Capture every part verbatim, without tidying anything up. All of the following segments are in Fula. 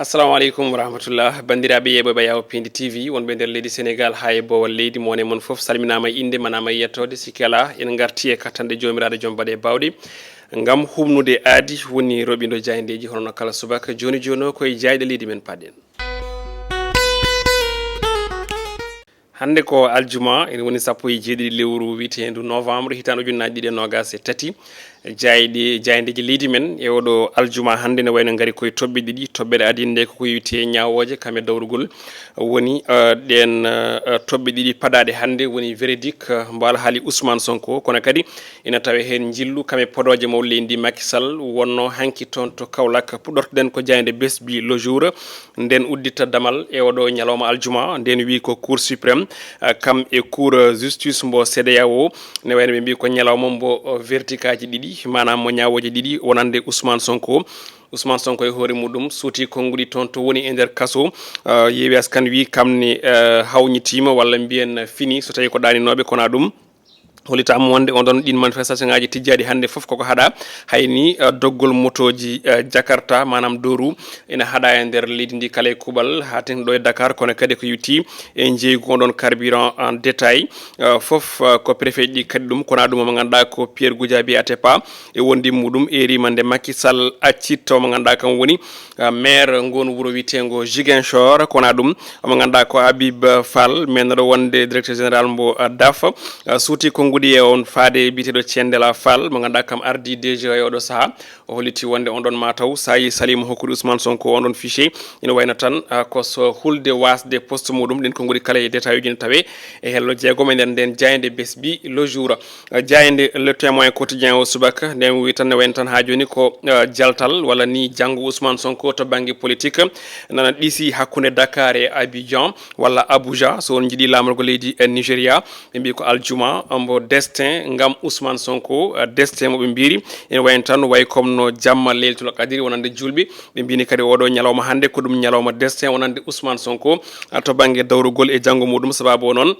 Assalamu aleykum wa rahmatullah. Banndiraaɓe yeeɓooɓe Yawo Pindi T V, wonɓe nder leydi Senegal haa e boowal leydi, mo woni mon fof salminaama e innde, manaama e yettoode, sikke alaa, en ngarti e kattanɗe Joomiraaɗo Joom Baɗe Baawɗe, ngam humnude aadi, woni roɓindo jaayndeeji, hono no kala subaka. Jooni jooni o, ko e jaayɗe leydi men paɗen. Hannde ko aljuma, ene woni sappo e jeeɗiɗi lewru wiyeteendu novembre, hitaande ujunnaji ɗiɗi e noogas e tati. Jaayɗe, jaayndeeji leydi men e oɗo aljuma hannde ne wayno ngari koye toɓɓe ɗiɗi, toɓɓere adinde ko ko yowiti e ñaawooje kam e dawrugol. Woni, eh, ɗeen, eh, toɓɓe ɗiɗi paɗaaɗe hannde woni verdict, eh, mbo alhaali Ousmane Sonko, kono kadi ina tawe heen njillu kam e podooje mawɗo leydi ndi Macky Sall, wonno hanki toon to Kaolack. Puɗɗortoɗen ko jaaynde Besbi Le Jour, nden uddita damal e oɗo ñalawma aljuma, nden wi ko Cour suprême, eh, kam e Cour, eh, justice mbo CEDEAO, ne wayno ɓe mbi ko ñalawma mbo, eh, verdict aji ɗiɗi, maanaam mo ñaawooje ɗiɗi wonande Ousmane Sonko. Ousmane Sonko e hoore muɗum suuti konnguɗi toon to woni e nder kaso. Eh, Yeewi Askan wi kam ne, eh, hawñitiima walla mbiyen fini so tawi ko ɗaaninooɓe, kono ɗum hollitaama wonde on ɗon ɗin manifestation ngaji tijjaaɗi hannde fof koko haɗa. Hay ni, eh, doggol motooji, eh, Jakarta, maanaam deux roues, ina haɗa e nder leydi ndi kala e kuuɓal, haa tengti ɗo e Dakar, kono kadi ko yowiti e njeeygu on ɗon carburant en détail. Eh, fof, eh, ko préfet ji ɗi kadi ɗum, kono ɗum mo ngannduɗaa ko Pierre Goudiaby Atepa e wondi muɗum, erima nde Macky Sall accitto mo ngannduɗaa kam woni, eh, maire ngon wuro wiyeteengo Ziguinchor, kono ɗum mo ngannduɗaa ko Habib Fall, mennoɗo wonde directeur général mbo, eh, daf, eh, suuti konnguɗi e on faade biyeteeɗo Thiendella Fall, mo ngannduɗaa kam ardi D G e oɗo sahaa. O holliti wonde on ɗon mataw, so a yii Salima hokkude Ousmane Sonko on ɗon fichier, ina wayno tan, ah, ko so hulde wasde poste muɗum. Ɗin konnguɗi kala e détail uji ne tawe e hello jeegom e nder nden jaaynde Besbi Le Jour. Ah, jaaynde Le Témoin Quotidien o subaka, nden wi tan ne wayno tan haa jooni ko, ah, jaltal walla ni janngo Ousmane Sonko to bannge politique nana ɗisi hakkunde Dakar e Abidjan walla Abuja, so on njiɗi laamorgo leydi e Nigeria. Ɓe mbi ko aljuma, mbo destin ngam Ousmane Sonko, eh, destin mo ɓe mbiri. Ene wayno tan, way comme no jamma Leylatul Qadiri wonande julɓe. Ɓe mbini kadi oɗo ñalawma hannde ko ɗum ñalawma destin wonande Ousmane Sonko, eh, to bannge dawrugol e janngo muɗum. Sababu o noon,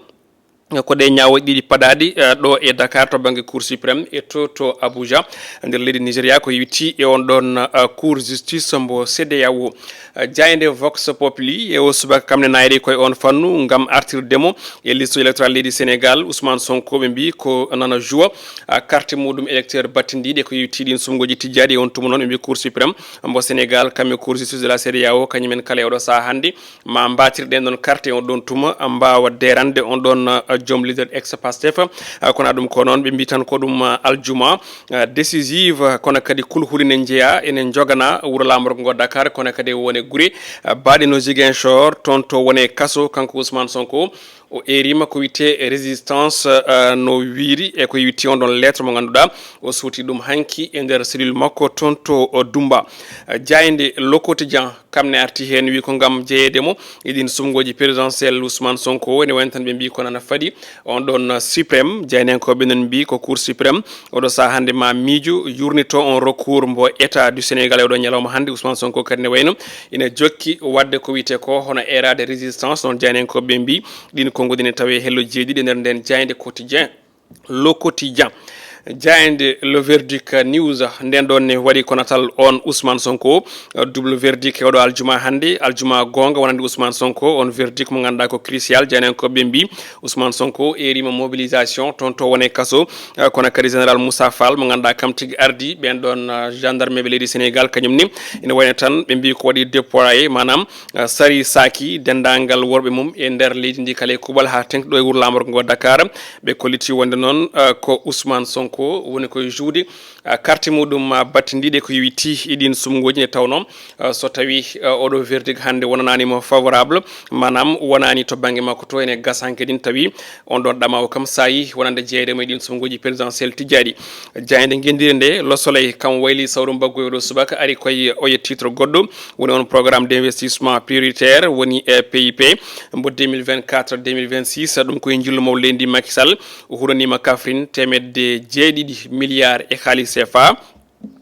eh, ko ɗe ñaawo ɗiɗi paɗaaɗi, eh, ɗo e Dakar to bannge Cour suprême e to, to Abuja, nder leydi Nigeria, ko yowiti e on ɗon, eh, Cour justice mbo CEDEAO. Eh, jaaynde Vox Populi e o subaka kam ne naayri koye on fannu ngam artirde mo e liste électorale leydi Sénégal. Ousmane Sonko ɓe mbi ko nana joua, ah, carte muɗum électeur battindiiɗe ko yowiti ɗin sumgoji tijjaaɗi e on tuma noon. Ɓe mbi Cour suprême mbo Sénégal, kam e Cour justice de la CEDEAO, kañumen kala e oɗo sahaa hannde ma mbatirɗen ɗon carte e on ɗon tuma, mbaawa derande on ɗon, ah, joom leader ex Pastef. Ah, kono ɗum ko noon ɓe mbi tan ko ɗum, ah, aljuma, ah, décisive, kono kadi kulhuli ne njeya, ene jogana wuro laamorgo ngo Dakar, kono kadi wone gure, ah, baaɗe no Ziguinchor, toon to wone kaso, kanko Ousmane Sonko. O erima ko wiyetee résistance, ah, no wiiri, e ko wiyetee on ɗon lettre mo ngannduɗaa o suuti ɗum hanki e nder cellule makko toon to, o Dumba. Ah, jaaynde Le Quotidien, kam ne arti heen, wi ko ngam jeyeede mo e ɗin sumgoji présidentielle Ousmane Sonko. Ene wayno tan ɓe mbi ko nana fadi on ɗon suprême. Jaayndiyankooɓe noon mbi ko Cour suprême oɗo sahaa hannde ma miijo, yurnito on recours mbo État du Sénégal e oɗo ñalawma hannde. Ousmane Sonko kadi ne wayno ina jokki waɗde ko wiyetee ko hono eraade résistance. Noon jaayndiyankooɓe mbi ɗin konnguɗi ne tawe hello jeeɗiɗi nder nden jaaynde Quotidien. Le Quotidien. Jaaynde Le Verdict News, nden ɗon ne waɗi ko natal on Ousmane Sonko, eh, double verdict e oɗo aljuma hannde, aljuma goonga wonande Ousmane Sonko, on verdict mo ngannduɗaa ko crucial. Jaayndiyankooɓe mbi Ousmane Sonko erima mobilisation toon to wone kaso, eh, kono kadi général Moussa Fall mo ngannduɗaa kam tigi ardi ɓen ɗon, eh, gendarme ɓe leydi Sénégal, kañum ni ina wayno tan ɓe mbi ko waɗi déployé, maanaam, eh, sari saaki denndaangal worɓe mum e nder leydi ndi kala e kuuɓal haa tengti ɗo e wuro laamorgo ngo Dakar. Ɓe kolliti wonde noon, eh, ko Ousmane Sonko woni koye juude, eh, carte muɗum, ah, battindiiɗe ko yowiti e ɗin sumgoji, nde tawnoo, eh, so tawii, eh, oɗo verdict hannde wonanaani mo favorable, maanaam wonaani to bannge makko to, ene gasa hanki kadi tawi on ɗon ɗamawo kam saayi wonande jeyeede mo e ɗin sumgoji présidentielle tijjaaɗi. Jaaynde ngenndire nde, Le Soleil, kam wayli sawru mbaggu e oɗo subaka, ari koye oye titre goɗɗo, woni on programme d'investissement prioritaire, woni, eh, P I P, mbo deux mille vingt-quatre deux mille vingt-six, ɗum koye njillu mawɗo leydi Macky Sall, o huɗoniima Kaffrine teemedde jeeɗiɗi milliards e haalis C F A.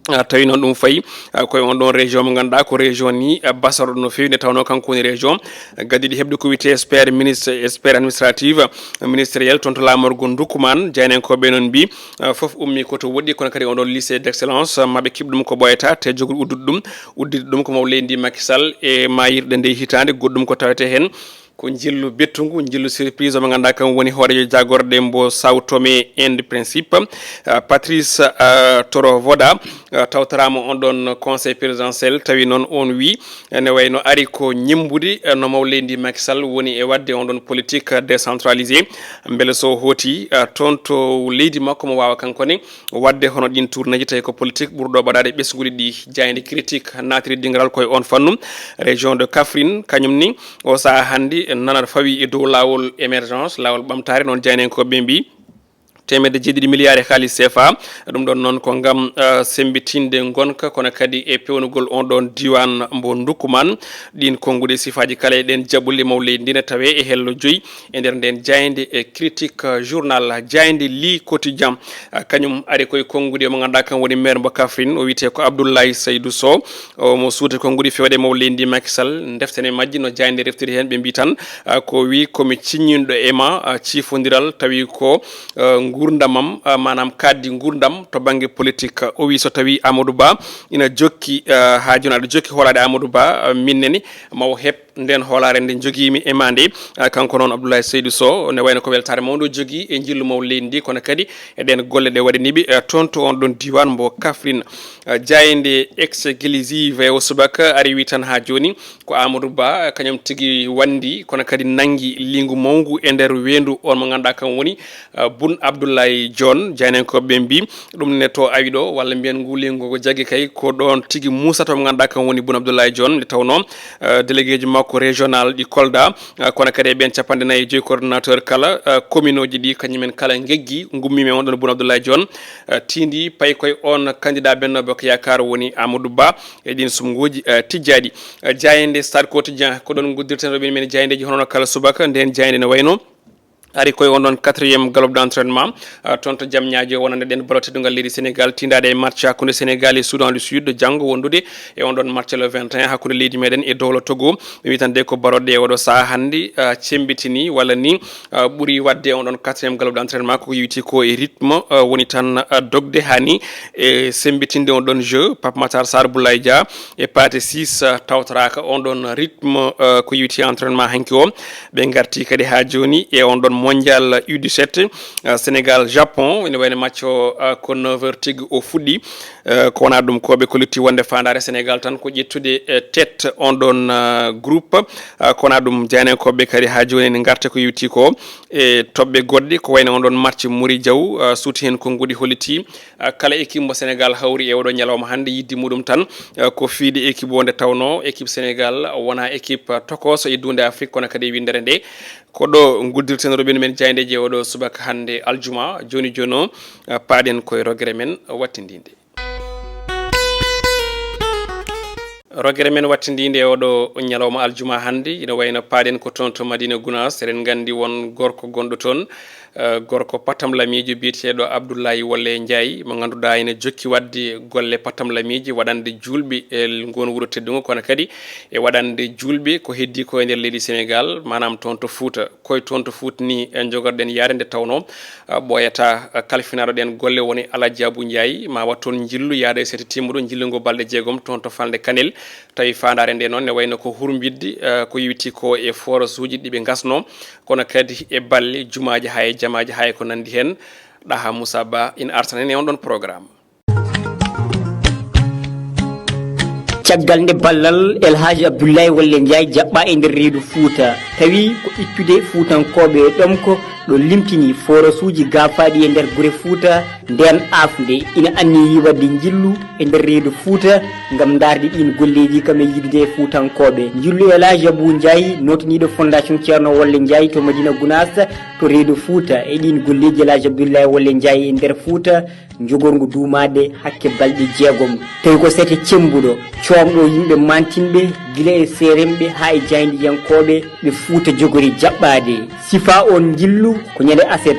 Ah, tawi noon ɗum fayi, ah, koye on ɗon région mo ngannduɗaa ko région ni, ah, basarɗo no feewi, nde tawnoo kanko woni région, ah, gaddiɗo heɓde ko wiyetee expert ministre, expert administrative, ah, ministériel toon to laamorgo Ndoukoumane. Jaynankooɓe noon mbii, ah, fof ummii ko to woɗɗi, kono kadi on ɗon lycée d'excellence, ah, maɓe keɓ ɗum ko ɓooyata, te jogori uddude ɗum, udditde ɗum ko maw leydi Macky Sall e maayirɗe nde hitaande, goɗɗum ko tawetee heen. Ko njillu bettungu, njillu surprise mo ngannduɗaa kam woni hooreejo jaagorɗe mbo Sao Tome and Principe, ah, Patrice, ah, Torovoda, ah, tawtoraama on ɗon conseil présidentiel, tawi noon on wi, ene wayno ari ko ñimmbude, ah, no maw leydi Macky Sall woni e waɗde on ɗon politique décentralisée. Mbele so hooti, ah, toon to leydi makko mo waawa kanko ne waɗde hono ɗin tourneeji, tawi ko politique ɓurɗo baɗaade ɓesnguuji ɗi. Jaaynde critique naatiri dingiral koye on fannu. Région de Kaffrine, kañum ni, o sahaa hannde nana fawi e dow laawol émergence, laawol ɓamtaare, noon jaynankooɓe mbii. Teemedde jeeɗiɗi milliards e haalis C F A, ɗum ɗon noon ko ngam, eh, semmbitinde ngonka, kono kadi e peewnugol on ɗon diiwaan mbo Ndoukoumane. Ɗin konnguɗi sifaaji kala e ɗen jaɓɓule maw leydi ndi ne tawee e hello joyi e nder nden jaaynde e critique, eh, journal jaaynde Le Quotidien. Ah, kañum ari koye konnguɗi mo ngannduɗaa kam woni maire mbo Kaffrine, o wiyetee ko Abdoulaye Seydou Sow. O mo suuti konnguɗi fewde maw leydi ndi Macky Sall, ndeftene majji no jaaynde reftiri heen, ɓe mbii tan, ah, ko wi ko mi ciññinɗo e ma, ah, ciifondiral, tawi ko, ah, nguurndamam, ah, maanaam kaaddi nguurndam to bannge politique. O wi so tawi Amadou Ba ina jokki, ah, haa jooni aɗa jokki hoolaade Amadou Ba, ah, minneni maw heɓ nden hoolaare nde jogiimi e ma nde. Ah, kanko noon Abdoulaye Seydou Sow, ne wayno ko weltaare mawnde o jogii e njillu maw leydi ndi, kono kadi e ɗen golle ɗe waɗaniɓe, ah, toon to on ɗon diiwaan mbo Kaffrine. Ah, jaaynde exclusive e o subaka ari wi tan haa jooni ko Amadou Ba, ah, kañum tigi wandi, kono kadi nanngi liingu mawngu e nder weendu on mo ngannduɗaa kam woni, ah, Boun Abdoulaye Dionne. Jaynankooɓe ɓe mbii, ɗum ne to awi ɗo, walla mbiyen ngu liingu ko jaggi kay, ko ɗon tigi muusata mo ngannduɗaa kam woni Boun Abdoulaye Dionne, nde tawnoo, eh, déléguéji makko régional ɗi Kolda, eh, kono kadi e ɓeen capanɗe nayi e joyi coordonnateur kala, eh, commune uji ɗi, kañum en kala ngeggi, ngummii e on ɗon Boun Abdoulaye Dionne, eh, tiindi payi koye on candidat Benno Bokk Yaakaar woni Amadou Ba e ɗin sumnguuji, eh, tijjaaɗi. Eh, jaaynde Stade Quotidien, ko ɗon nguddirten roɓɓe men jaaydeeji hono no kala subaka, nden jaaynde ne wayno ari koye on ɗon quatrième galop d'entraînement, ah, toon to Diamniadio, wonande ɗen ballon teddungal leydi Sénégal, tiindaade e match hakkunde Sénégal e Soudan du Sud, janngo wondude e on ɗon match le vingt et un hakkunde leydi meɗen e dowla Togo. Ɓe mbii tan de ko baroɗe e oɗo sahaa hannde, ah, cemmbitini walla ni, ah, ɓuri waɗde e on ɗon quatrième galop d'entraînement, ko yowiti ko e rythme, ah, woni tan, ah, dogde haa ni e semmbitinde on ɗon jeu. Pape Matar Sarr, Boulaye Dia e Pathé Ciss, ah, tawtoraaka on ɗon rythme, ah, ko yowiti entraînement hanki o. Ɓe ngarti kadi haa jooni e on ɗon mondial U dix-sept, ah, Sénégal Japon. Ene wayno match o, ah, ko neuf heures tigi o fuɗɗi. Ah, ko wonaa ɗum ko ɓe kollitti wonde faandaare Sénégal tan ko ƴettude, eh, tête on ɗon, ah, groupe. Ah, ko wonaa ɗum, jaynankooɓe kadi haa jooni ene ngarta ko yowiti ko e toɓɓe goɗɗe, ko wayno on ɗon match Mory Diaw, ah, suuti heen konnguɗi, holliti, ah, kala équipe mo Sénégal hawri e oɗo ñalawma hannde, yidde muɗum tan, ah, ko fiide équipe o, nde tawnoo équipe Sénégal wonaa équipe, ah, tokooso e duunde Afrik, kono kadi e winndere nde. Ko ɗo nguddirten roɓɓe men jaaydeeji e oɗo subaka hannde aljuma. Jooni jooni o, ah, paaɗen koye rogere men wattindinde. Rogere men wattindinde e oɗo ñalawma aljuma hannde, ina wayno paaɗen ko toon to Madina Gounass. Eɗen nganndi won gorko gonɗo toon, eh, gorko patamlamiijo biyeteeɗo Abdoulaye Wolle Ndiaye, mo ngannduɗaa ene jokki waɗde golle patamlamiiji, waɗande juulɓe e ngoon wuro teddungo, kono kadi e waɗande juulɓe ko heddii ko e nder leydi Sénégal, maanaam toon to Fuuta. Koye toon to Fuuta ni, eh, njogorɗen yaade, nde tawnoo, eh, ɓooyata, eh, kalfinaaɗo ɗeen golle woni Alhaji Abou Ndiaye, ma waɗ toon njillu yaada e seeɗa timmuɗo, njillu ngu balɗe jeegom toon to falnde Kanel. Tawi faandaare nde noon ne wayno ko hurmbitde, eh, ko yowiti ko e forasuuji ɗi ɓe ngasnoo, kono kadi e balle, jumaaji haa e jamaaji haa e ko nanndi heen. Ɗaha Moussa Ba ina artan en e on ɗon programme. Caggal nde ballal El Hadj Abdoulaye Wolle Ndiaye jaɓɓaa e nder reedu Fuuta, tawi ko ittude Fuutankooɓe e ɗomko ɗo limtini forasuuji gaafaaɗi e nder gure Fuuta, ndeen aafnde ina anniyii waɗde njillu e nder reedu Fuuta ngam ndaarde ɗiin golleeji kam e yiɗde e Fuutankooɓe. Njillu El Hadj Abou Ndiaye, nootiniiɗo Fondation Ceerno Wolle Ndiaye to Madina Gounass, to reedu Fuuta e ɗiin golleeji El Hadj Abdoulaye Wolle Ndiaye e nder Fuuta, njogorngu duumaade hakke balɗe jeegom. Tawi ko sete cemmbuɗo, coomɗo yimɓe maantinɓe, Gila e seeremɓe haa e jaayndiyankooɓe ɓe Fuuta jogori jaɓɓaade. Sifa on njillu ko ñande aset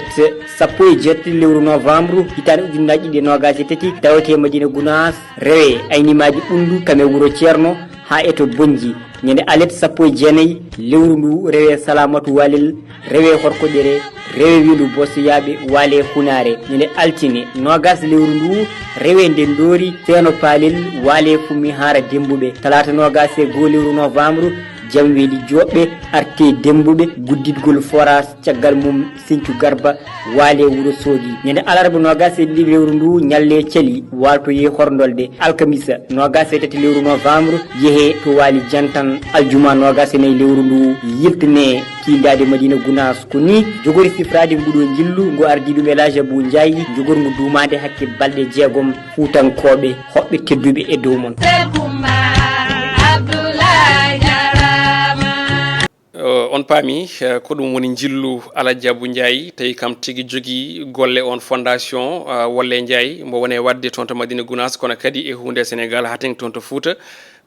sappo e jeetati lewru novembre hitaande ujunnaaji ɗiɗi e noogaas e tati, tawetee Madina Gunaas, rewe aynimaaji Ɓunndu kam e wuro Ceerno haa e to Bonnji. Ñande alet sappo e jeenayi lewru ndu, rewe Salamatu Walel, rewe Horkoƴere, rewe Wilu Bosoyaaɓe, waale Hunaare. Ñande altine noogaas lewru ndu, rewe Ndendoori, Seeno Paalel, waale Fummi Haara Demmbuɓe. Talaata noogaas e goo lewru novembre, Jamweeli Jooɓɓe, Arte Demmbuɓe, gudditgol Foras, caggal mum Sinthiou Garba, waale Wuro Soogi. Ñande alarba noogaas e ɗiɗi lewru ndu, ñalle cali, waaltoye Horndolde. Alkamisa noogaas e tati lewru novembre, yehe to waali Jantan. Aljuma noogaas e nayi lewru ndu, yiltine kiindaade Madina Gunaas. Ko ni jogori sifraade nguɗo njillu, ngo ardii ɗum El Hadj Abou Ndiaye, jogorngu duumaade hakke balɗe jeegom. Fuutankooɓe, hoɓɓe tedduɓe e dow mon. O, on paami, eh, ko ɗum woni njillu Alhaji Abou Ndiaye, tawi kam tigi jogii golle on fondation, ah, Wolle Ndiaye, mbo woni e waɗde toon to Madina Gunaas, kono kadi e huunde e Sénégal, haa teng toon to Fuuta.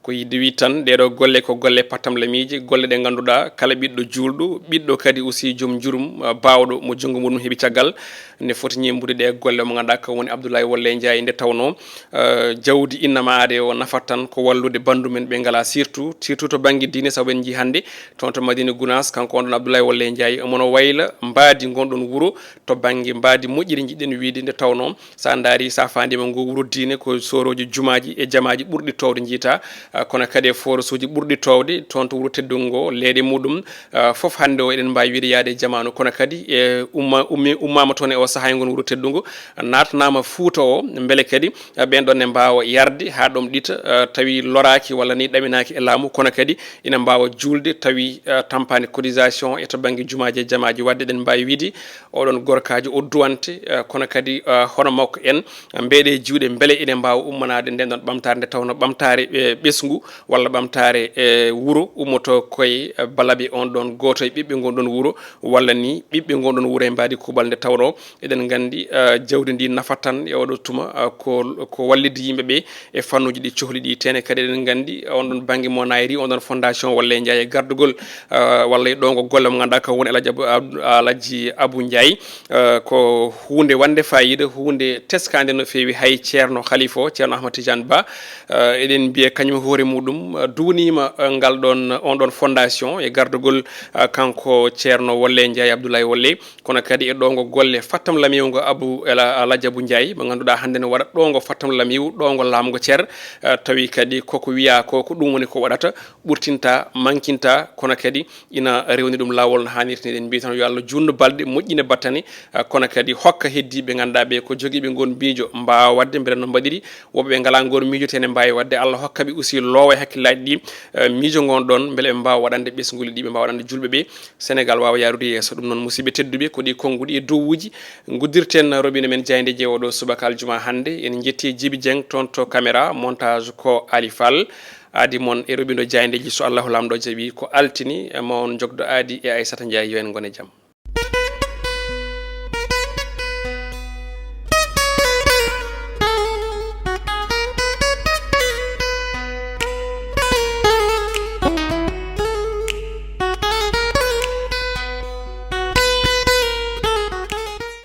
Ko yiɗde wiide tan, ɗee ɗoo golle ko golle pattamlamiije, golle ɗe ngannduɗaa kala ɓiɗɗo juulɗo, ɓiɗɗo kadi aussi joom njurum, ah, baawɗo mo junngo muɗum heɓi caggal, ne foti ñemmbude ɗee golle mo ngannduɗaa ko woni Abdoulaye Wolle Ndiaye. Nde tawnoo, eh, jawdi innama aade o nafata tan ko wallude banndu men ɓe ngalaa, surtout, surtout to bannge diine, sabu en njii hannde toon to Madina Gunaas, kanko on ɗon Abdoulaye Wolle Ndiaye, omo no wayla mbaadi ngon ɗon wuro to bannge mbaadi moƴƴiri njiɗɗen wiide. Nde tawnoo, so a ndaari, so a faandiima, ngo wuro diine ko soorooji jumaaji e jamaaji ɓurɗi toowde njiitaa, ah, kono kadi e forasuuji ɓurɗi toowde toon to wuro teddungo ngo, leeɗe muɗum, ah, fof hannde o eɗen mbaawi wiide yaade e jamaanu, kono kadi e umma-, ummi-, ummaama toon e o sahaa e ngon wuro teddungo, naatanaama Fuuta o, mbele kadi, ah, ɓeen ɗoon ne mbaawa yarde haa ɗomɗita, ah, tawi loraaki walla ni ɗaminaaki e laamu, kono kadi ina mbaawa juulde tawi, ah, tampaani cotisation e to bannge jumaaji e jamaaji. Waɗde eɗen mbaawi wiide oɗon gorkaajo o duwante, eh, kono kadi, eh, hono makko en, eh, mbeeɗe juuɗe mbele ine mbaawa ummanaade nden ɗon ɓamtaare nde tawnoo ɓamtaare, eh, ɓesngu walla ɓamtaare, eh, wuro ummotoo koye, eh, balabe on ɗon gooto e ɓiɓɓe ngon ɗon wuro walla ni ɓiɓɓe ngon ɗon wuro e mbaadi kuuɓal nde tawnoo eɗen nganndi, eh, jawdi ndi nafata tan e oɗo tuma, eh, ko, ko wallitde yimɓe ɓe e fannuuji ɗi cohli ɗi. Tene kadi eɗen nganndi on ɗon bannge mo nayri, on ɗon fondation Wolle Ndiaye e gardugol, eh, walla e ɗowngo golle mo ngannduɗaa ko woni Alhaji Abou, Abou, Alhaji Abou Ndiaye. Eh, ko huunde wannde faayiida, huunde teskaande no feewi. Hay Ceerno Khalifa o, Ceerno Ahmad Tidiane Ba, eh, eɗen mbiya kañum hoore muɗum, eh, duwniima, eh, ngal ɗon, on ɗon fondation e gardugol, eh, kanko Ceerno Wolle Ndiaye, Abdoulaye Wolle. Kono kadi e ɗowngo golle fattam lamiiwu ngo Abu Ela-, Alhaji Abou Ndiaye, mo ngannduɗaa hannde ne waɗa ɗowngo fattam lamiiwu, ɗowngo laamgo cer, eh, tawi kadi koko wiyaa ko, ko ɗum woni ko waɗata, ɓurtinta, mankinta, kono kadi ina rewni ɗum laawol no haanirta ni. Eɗen mbiya tan yo Allah juutnu balɗe, moƴƴina battane, eh, kono kadi hokka heddiiɓe ngannduɗaa ɓe ko jogiiɓe ngon miijo mbaawa waɗde mbele no mbaɗiri. Woɓɓe ɓe ngalaa ngon miijo te ne mbaawi waɗde, Allah hokka ɓe aussi loowa e hakkillaaji ɗi, eh, miijo ngon ɗon mbele ɓe mbaawa waɗande ɓesnguuli ɗi, ɓe mbaawa waɗande julɓe ɓe. Sénégal waawa yaarude yeeso. Ɗum noon, musidɓe tedduɓe, ko ɗi konnguɗi e dowuuji nguddirten robindo men jaayndeeji e oɗo subaka aljuma hannde. En njetti Jibi Dieng toon to caméra, montage ko Ali Fall. Aadi mon e robindo jaayndeeji, so Allahu Laamɗo jaɓi, ko altine, ma on njogdo aadi e Aysata Ndiaye. Yo en ngon e jam.